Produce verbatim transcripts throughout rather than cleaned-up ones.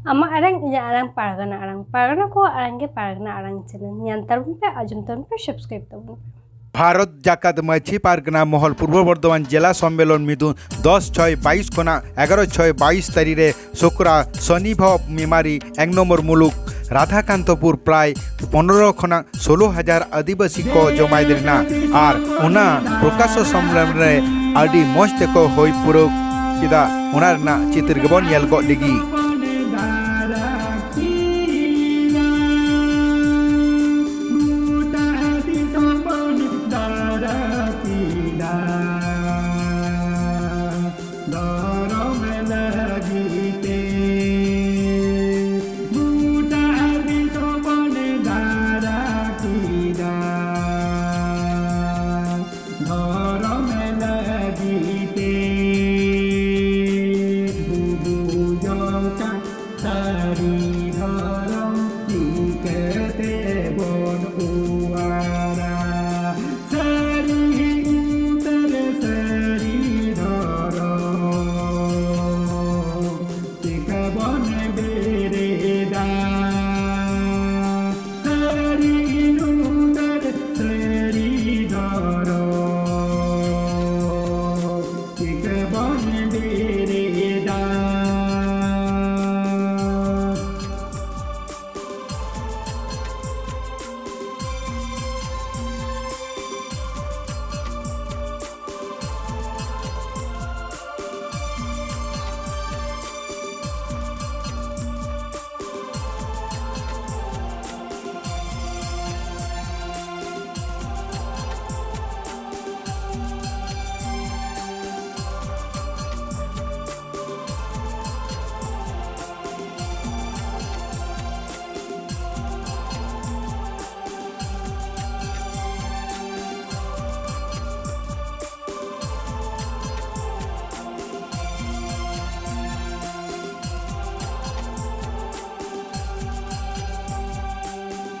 ᱟᱢᱟᱜ ᱟᱲᱟᱝ, ᱤᱧᱟᱹᱜ ᱟᱲᱟᱝ, ᱯᱟᱨᱜᱟᱱᱟ ᱟᱲᱟᱝ᱾ ᱯᱟᱨᱜᱟᱱᱟ ᱠᱚᱣᱟᱜ ᱟᱲᱟᱝ ᱜᱮ ᱯᱟᱨᱜᱟᱱᱟ ᱟᱲᱟᱝ ᱪᱮᱱᱮᱞ᱾ ᱧᱮᱞ ᱛᱟᱵᱚᱱ ᱯᱮ, ᱟᱸᱡᱚᱢ ᱛᱟᱵᱚᱱ ᱯᱮ, ᱥᱟᱵᱥᱠᱨᱟᱭᱤᱵ ᱛᱟᱵᱚᱱ ᱯᱮ᱾ ᱵᱷᱟᱨᱚᱛ ᱡᱟᱠᱟᱛ ᱢᱟᱹᱡᱷᱤ ᱯᱟᱨᱜᱟᱱᱟ ᱢᱚᱦᱚᱞ ᱯᱩᱨᱵᱚ ᱵᱚᱨᱫᱷᱚᱢᱟᱱ ᱡᱮᱞᱟ ᱥᱚᱢᱢᱮᱞᱚᱱ ᱢᱤᱫᱩᱱ ᱫᱚᱥ ᱪᱷᱚᱭ ᱵᱟᱭᱤᱥ ᱠᱷᱚᱱᱟᱜ ᱮᱜᱟᱨᱚ ᱪᱷᱚᱭ ᱵᱟᱭᱤᱥ ᱛᱟᱹᱨᱤᱠᱷ ᱨᱮ ᱥᱚᱠᱨᱟ ᱥᱚᱱᱤ ᱵᱷᱚᱵ ᱢᱮᱢᱟᱨᱤ ᱮᱠ ᱱᱚᱢᱵᱚᱨ ᱢᱩᱞᱩᱠ ᱨᱟᱫᱷᱟᱠᱟᱱᱛᱚᱯᱩᱨ ᱯᱨᱟᱭ ᱯᱚᱱᱨᱚ ᱠᱷᱚᱱᱟᱜ ᱥᱳᱞᱳ ᱦᱟᱡᱟᱨ ᱟᱹᱫᱤᱵᱟᱹᱥᱤ ᱠᱚ ᱡᱚᱢᱟᱭ ᱞᱮᱱᱟ ᱟᱨ ᱚᱱᱟ ᱯᱨᱚᱠᱟᱥᱚ ᱥᱚᱢᱢᱮᱞᱚᱱ ᱨᱮ ᱟᱹᱰᱤ ᱢᱚᱡᱽ ᱛᱮᱠᱚ ᱦᱩᱭ ᱯᱩᱨᱟᱹᱣ ᱠᱮᱫᱟ᱾ ᱚᱱᱟ ᱨᱮᱱᱟᱜ ᱪᱤᱛᱟᱹᱨ ᱜᱮᱵᱚᱱ ᱧᱮᱞ ᱜᱚᱫ ᱞᱮᱜᱮ᱾ ᱫᱷᱚᱨᱚᱢ ᱞᱟᱹᱜᱤᱫ ᱛᱮ ᱜᱚᱴᱟ ᱫᱤᱥᱚᱢ ᱵᱚᱱ ᱫᱟᱬᱟ ᱠᱮᱫᱟ᱾ ᱫᱷᱚᱨᱚᱢ ᱞᱟᱹᱜᱤᱫ ᱛᱮ ᱵᱩᱵᱩ ᱡᱚᱞ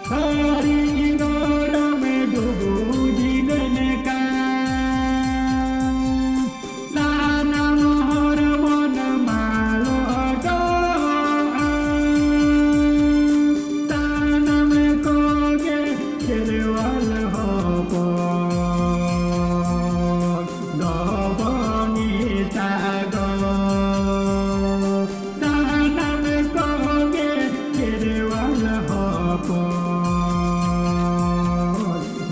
ᱥᱟᱹᱨᱤ ᱫᱷᱚᱨᱚᱢ ᱰᱩᱵᱩᱡ ᱞᱮᱱᱠᱷᱟᱱ ᱥᱟᱱᱟᱢ ᱦᱚᱲ ᱵᱚᱱ ᱢᱟᱞᱚᱴᱚᱜᱼᱟ᱾ ᱥᱟᱱᱟᱢ ᱠᱚᱜᱮ ᱠᱷᱮᱨᱣᱟᱞ ᱦᱚᱯᱚᱱ ᱫᱚᱵᱚᱱ ᱢᱮᱛᱟ ᱜᱚ᱾ ᱥᱟᱱᱟᱢ ᱠᱚᱜᱮ ᱠᱷᱮᱨᱣᱟᱞ ᱦᱚᱯᱚᱱ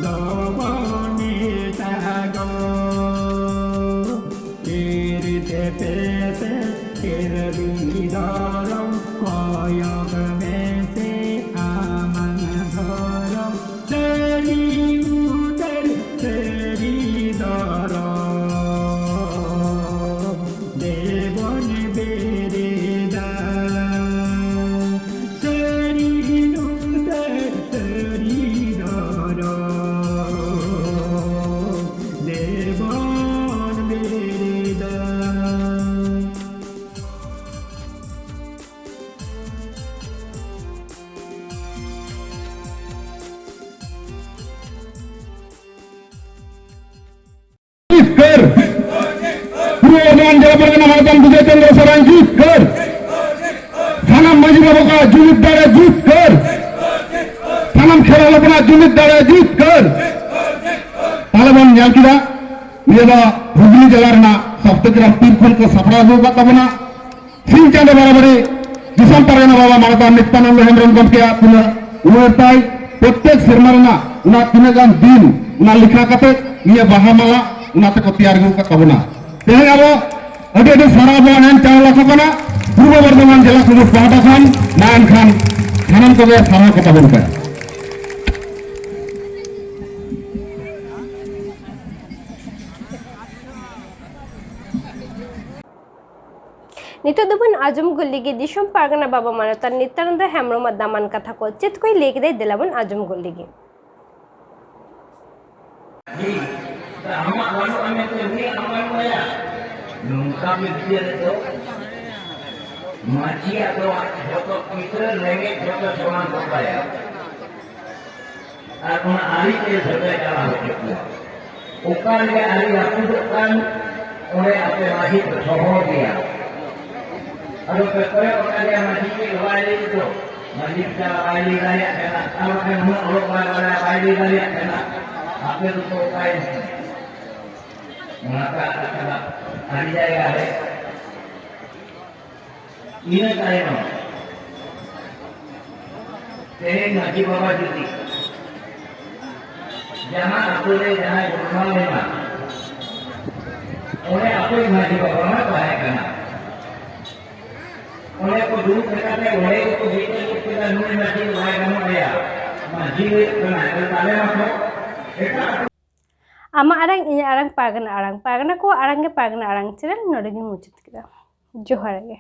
ᱫᱚᱵᱚᱱ ᱢᱮᱛᱟ ᱜᱚ᱾ ᱛᱤᱨ ᱛᱮᱯᱮ ᱥᱮ ᱛᱤᱨᱵᱤ ᱫᱷᱚᱨᱚᱢ ᱠᱚᱭᱚᱜ ᱢᱮᱥᱮ ᱟᱢᱟᱝ ᱫᱷᱚᱨᱚᱢ᱾ ᱥᱟᱹᱨᱤ ᱩᱛᱟᱹᱨ ᱥᱟᱹᱨᱤ ᱫᱷᱚᱨᱚᱢ ᱫᱮᱵᱚᱱ ᱵᱮᱨᱮᱫᱟ᱾ ᱥᱟᱹᱨᱤ ᱩᱛᱟᱹᱨ ᱥᱟᱹᱨᱤ ᱫᱷᱚᱨᱚᱢ ᱫᱮᱵᱚᱱ ᱵᱮᱨᱮᱫᱟ᱾ ᱡᱤᱛᱠᱟᱹᱨ᱾ ᱯᱩᱨᱵᱚ ᱵᱚᱨᱫᱷᱚᱢᱟᱱ ᱡᱮᱞᱟ ᱯᱟᱨᱜᱟᱱᱟ ᱢᱟᱱᱚᱛᱟᱱ ᱵᱤᱡᱚᱭ ᱪᱚᱱᱫᱨᱚ ᱥᱚᱨᱮᱱ ᱡᱤᱛᱠᱟᱹᱨ᱾ ᱥᱟᱱᱟᱢ ᱢᱟᱹᱡᱷᱤ ᱵᱟᱵᱟ ᱠᱚᱣᱟᱜ ᱡᱩᱢᱤᱫ ᱫᱟᱲᱮ ᱡᱤᱛᱠᱟᱹᱨ᱾ ᱥᱟᱱᱟᱢ ᱠᱷᱮᱨᱣᱟᱞ ᱦᱚᱯᱚᱱᱟᱜ ᱡᱩᱢᱤᱫ ᱫᱟᱲᱮ ᱡᱤᱛᱠᱟᱹᱨ᱾ ᱛᱟᱦᱞᱮ ᱵᱚᱱ ᱧᱮᱞ ᱠᱮᱫᱟ, ᱱᱤᱭᱟᱹ ᱫᱚ ᱦᱩᱜᱽᱞᱤ ᱡᱮᱞᱟ ᱨᱮᱱᱟᱜ ᱥᱟᱯᱛᱟᱜᱨᱟᱢ ᱯᱤᱨ ᱠᱷᱚᱱ ᱠᱚ ᱥᱟᱯᱲᱟᱣ ᱟᱹᱜᱩ ᱟᱠᱟᱫ ᱛᱟᱵᱚᱱᱟ᱾ ᱥᱤᱧ ᱪᱟᱸᱫᱚ ᱵᱟᱨᱟᱵᱟᱨᱤ ᱫᱤᱥᱚᱢ ᱯᱟᱨᱜᱟᱱᱟ ᱵᱟᱵᱟ ᱢᱟᱱᱚᱛᱟᱱ ᱱᱤᱛᱭᱟᱱᱚᱱᱫᱚ ᱦᱮᱢᱵᱨᱚᱢ ᱜᱚᱢᱠᱮᱭᱟᱜ ᱯᱩᱱᱟᱹ ᱩᱢᱮᱨ ᱛᱟᱭ᱾ ᱯᱨᱚᱛᱮᱠ ᱥᱮᱨᱢᱟ ᱨᱮᱱᱟᱜ ᱚᱱᱟ ᱛᱤᱱᱟᱹᱜ ᱜᱟᱱ ᱫᱤᱱ ᱚᱱᱟ ᱞᱮᱠᱷᱟ ᱠᱟᱛᱮ ᱱᱤᱭᱟᱹ ᱵᱟᱦᱟ ᱢᱟᱞᱟ ᱚᱱᱟ ᱛᱮᱠᱚ ᱛᱮᱭᱟᱨ ᱟᱹᱜᱩ ᱟᱠᱟᱫ ᱛᱟᱵᱚᱱᱟ᱾ ᱛᱮᱦᱮᱧ ᱟᱵᱚ ᱟᱹᱰᱤ ᱟᱹᱰᱤ ᱥᱟᱨᱦᱟᱣ ᱵᱚᱱ ᱮᱢ ᱪᱟᱞ ᱟᱠᱚ ᱠᱟᱱᱟ ᱯᱩᱨᱵᱚ ᱵᱚᱨᱫᱷᱚᱢᱟᱱ ᱡᱮᱞᱟ ᱠᱚᱝᱜᱨᱮᱥ ᱯᱟᱦᱴᱟ ᱠᱷᱚᱱ᱾ ᱢᱟ ᱮᱱᱠᱷᱟᱱ ᱥᱟᱱᱟᱢ ᱠᱚᱜᱮ ᱥᱟᱨᱦᱟᱣ ᱠᱚ ᱛᱟᱵᱚᱱ ᱯᱮ᱾ ᱱᱤᱛᱚᱜ ᱫᱚᱵᱚᱱ ᱟᱸᱡᱚᱢ ᱜᱚᱫ ᱞᱮᱜᱮ ᱫᱤᱥᱚᱢ ᱯᱟᱨᱜᱟᱱᱟ ᱵᱟᱵᱟ ᱢᱟᱱᱚᱛᱟᱱ ᱱᱤᱛᱭᱟᱱᱚᱱᱫᱚ ᱦᱮᱢᱵᱨᱚᱢᱟᱜ ᱫᱟᱢᱟᱱ ᱠᱟᱛᱷᱟ ᱠᱚ᱾ ᱪᱮᱫ ᱠᱚᱭ ᱞᱟᱹᱭ ᱠᱮᱫᱟᱭ, ᱫᱮᱞᱟ ᱵᱚᱱ ᱟᱸᱡᱚᱢ ᱜᱚᱫ ᱞᱮᱜᱮ᱾ ᱟᱢᱟᱜ ᱵᱟᱹᱱᱩᱜᱼᱟ ᱢᱮᱱᱛᱮ ᱩᱱᱤᱭᱟᱜ ᱦᱚᱸ ᱵᱟᱹᱱᱩᱜ ᱟᱭᱟ᱾ ᱱᱚᱝᱠᱟ ᱢᱤᱫ ᱫᱤᱱ ᱨᱮᱫᱚ ᱢᱟᱹᱡᱷᱤᱭᱟᱜ ᱫᱚ ᱡᱚᱛᱚ ᱠᱤᱥᱟᱹᱬ ᱨᱮᱸᱜᱮᱡ ᱡᱚᱛᱚ ᱥᱚᱢᱟᱱ ᱠᱚ ᱵᱟᱲᱟᱭᱟ᱾ ᱟᱨ ᱚᱱᱟ ᱟᱹᱨᱤ ᱛᱮ ᱥᱟᱹᱜᱟᱹᱭ ᱪᱟᱞᱟᱣ ᱦᱚᱪᱚ ᱠᱚᱣᱟ᱾ ᱚᱠᱟ ᱨᱮᱜᱮ ᱟᱹᱨᱤ ᱨᱟᱹᱯᱩᱫᱚᱜ ᱠᱟᱱ, ᱚᱸᱰᱮ ᱟᱯᱮ ᱢᱟᱹᱡᱷᱤ ᱯᱮ ᱥᱚᱦᱚᱨ ᱜᱮᱭᱟ᱾ ᱟᱫᱚ ᱯᱮ ᱠᱚᱭᱚᱜ ᱟᱠᱟᱫᱮᱭᱟ, ᱢᱟᱹᱡᱷᱤ ᱪᱮᱫ ᱦᱚᱸ ᱵᱟᱭ ᱞᱟᱹᱭ ᱫᱚ, ᱢᱟᱹᱡᱷᱤ ᱵᱮᱪᱟᱨᱟ ᱵᱟᱭ ᱞᱟᱹᱭ ᱫᱟᱲᱮᱭᱟᱜ ᱠᱟᱱᱟ, ᱟᱨ ᱵᱟᱠᱷᱟᱱ ᱩᱱᱟᱹᱜ ᱚᱞᱚᱜ ᱯᱟᱲᱦᱟᱜ ᱵᱟᱲᱟᱭᱟ, ᱵᱟᱭ ᱞᱟᱹᱭ ᱫᱟᱲᱮᱭᱟᱜ ᱠᱟᱱᱟ, ᱟᱯᱮ ᱫᱚᱯᱮ ᱚᱠᱟᱭᱮᱱ ᱠᱟᱱᱟ? ᱚᱱᱟ ᱠᱟᱛᱷᱟ ᱠᱟᱱᱟ, ᱟᱹᱰᱤ ᱡᱟᱭᱜᱟ ᱨᱮ ᱤᱱᱟᱹ ᱛᱟᱭᱱᱚᱢ ᱛᱮᱦᱮᱧ ᱢᱟᱹᱡᱷᱤ ᱵᱟᱵᱟ ᱡᱩᱫᱤ ᱡᱟᱦᱟᱸ ᱟᱛᱳ ᱨᱮ ᱡᱟᱦᱟᱸᱭ ᱜᱷᱚᱴᱚᱱᱟ ᱞᱮᱱᱟ, ᱚᱸᱰᱮ ᱟᱛᱳ ᱢᱟᱹᱡᱷᱤ ᱵᱟᱵᱟ ᱢᱟ ᱛᱟᱦᱮᱸ ᱠᱟᱱᱟ᱾ ᱚᱸᱰᱮ ᱠᱚ ᱫᱩᱲᱩᱵ ᱞᱮᱠᱟᱛᱮ ᱚᱸᱰᱮ ᱜᱮᱠᱚ ᱢᱤᱫ ᱠᱮᱫᱟ, ᱱᱩᱭ ᱢᱟᱹᱡᱷᱤ ᱵᱟᱭ ᱜᱟᱱᱚᱜ ᱟᱭᱟ, ᱢᱟᱹᱡᱷᱤ ᱦᱩᱭᱩᱜ ᱠᱟᱱᱟ, ᱛᱟᱦᱞᱮ ᱢᱟᱛᱚ ᱮᱴᱟᱜ ᱟᱢᱟᱜ ᱟᱲᱟᱝ, ᱤᱧᱟᱹᱜ ᱟᱲᱟᱝ, ᱯᱟᱨᱜᱟᱱᱟ ᱟᱲᱟᱝ, ᱯᱟᱨᱜᱟᱱᱟ ᱠᱚᱣᱟᱜ ᱟᱲᱟᱝ ᱜᱮ ᱯᱟᱨᱜᱟᱱᱟ ᱟᱲᱟᱝ ᱪᱮᱱᱮᱞ ᱱᱚᱰᱮ ᱜᱮᱧ ᱢᱩᱪᱟᱹᱫ ᱠᱮᱫᱟ᱾ ᱡᱚᱦᱟᱨ ᱜᱮ᱾